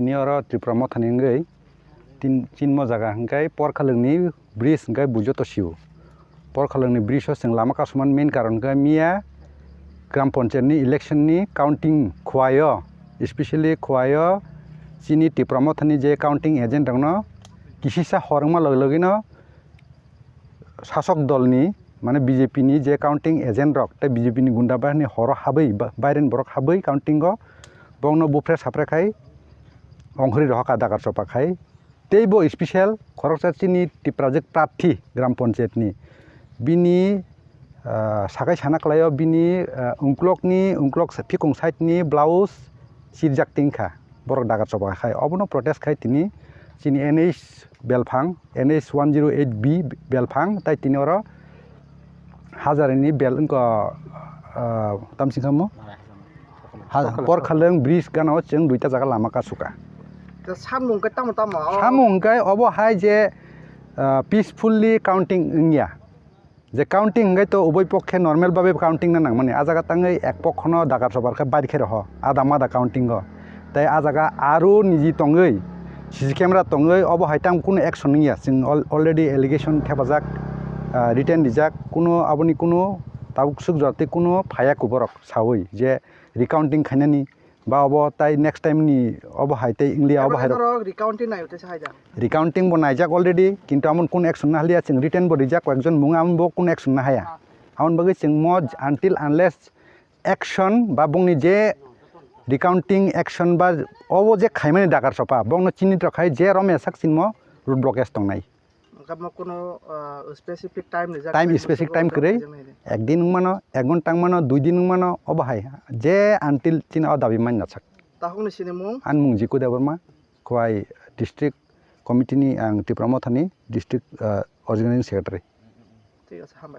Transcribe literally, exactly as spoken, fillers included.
Ni oro Tripura Mothani wngwi tin, chinmo jaga hwnkhe Porkhalwngni bridge hwnkhe bujo to sio. Porkhalwngni bridge o chwng lama kasumani main karon hwnkhe miya Gram Panchayat ni election ni counting Khowai o, especially Khowai o chini Tripura Mothani je counting agent rokno kisisa hor wngma logi logi no sasok dolni, mane B J P ni je counting agent rok tei B J P ni gunda bahini horo habwi ba-, baireni borok habwi counting o bongno bupre sapre khai ongkhorwi rohorkha dagar chopa khai. Tei bo special khoroksa chini Tiprajwk prarthi Gram Panchayat ni bini, ah, sakai sana kwlaio bini, ah, ungklokni, ungklok sa-, phikung side ni blouse sirjak tingkha, borok dagar choba khai. Obono protest khai tini chini N H Belphang, N H one zero eight B Belphang, tai tini oro hajarini bel wngkha, ah, tamsingkha mo? Ha, Porkhalwng bridge gana o chwng duita jaga lama kasukha. Samung khe tamo tamo? Samung hwnkhe obo hai je, ah, peacefully counting wngya. Je counting hwnkhe to ubui pokhe normal babe counting na nangmani. A jaga tangwi ek pokhono dagar chobar khe bair khe roho, ada mada counting o. Tei a jaga aro niji tongwi, C C camera tongwi, obo hai tang kunu action wngya. Chwng al-, already allegation thepajak, ah, written rijak, kunu aboni kunu tabuk swk jora tei kunu phaiya kuborok sawi je recounting khainani. Ba obo tai next time ni obo hai tei wngliya, obo hai rok. Recounting naio tei sa hai da? Recounting bo naijak already, kintu amon kun action na haliya, chwng written bo rijak, koi ekjon mung amon bo kun action na haya. Amon bagwi chwng mo until unless action ba bongni je recounting action ba obo je khaimani dagar chopa, bongno chini rok hai je romya sak chinmo road blockage tongnai. Hwnkhe mo kuno, ah, specific time rijak, time, specific time kwrwi, ekdin wngmano, ek ghonta wngmano, dui din wngmano, obo hai je until chini o dabi manya sak. Takhukni sinimung? Ani mung Jiku Debbarma, Khowai district committee ni ang Tipra Mothani district, ah, organizing secretary. Thik ase, hambai.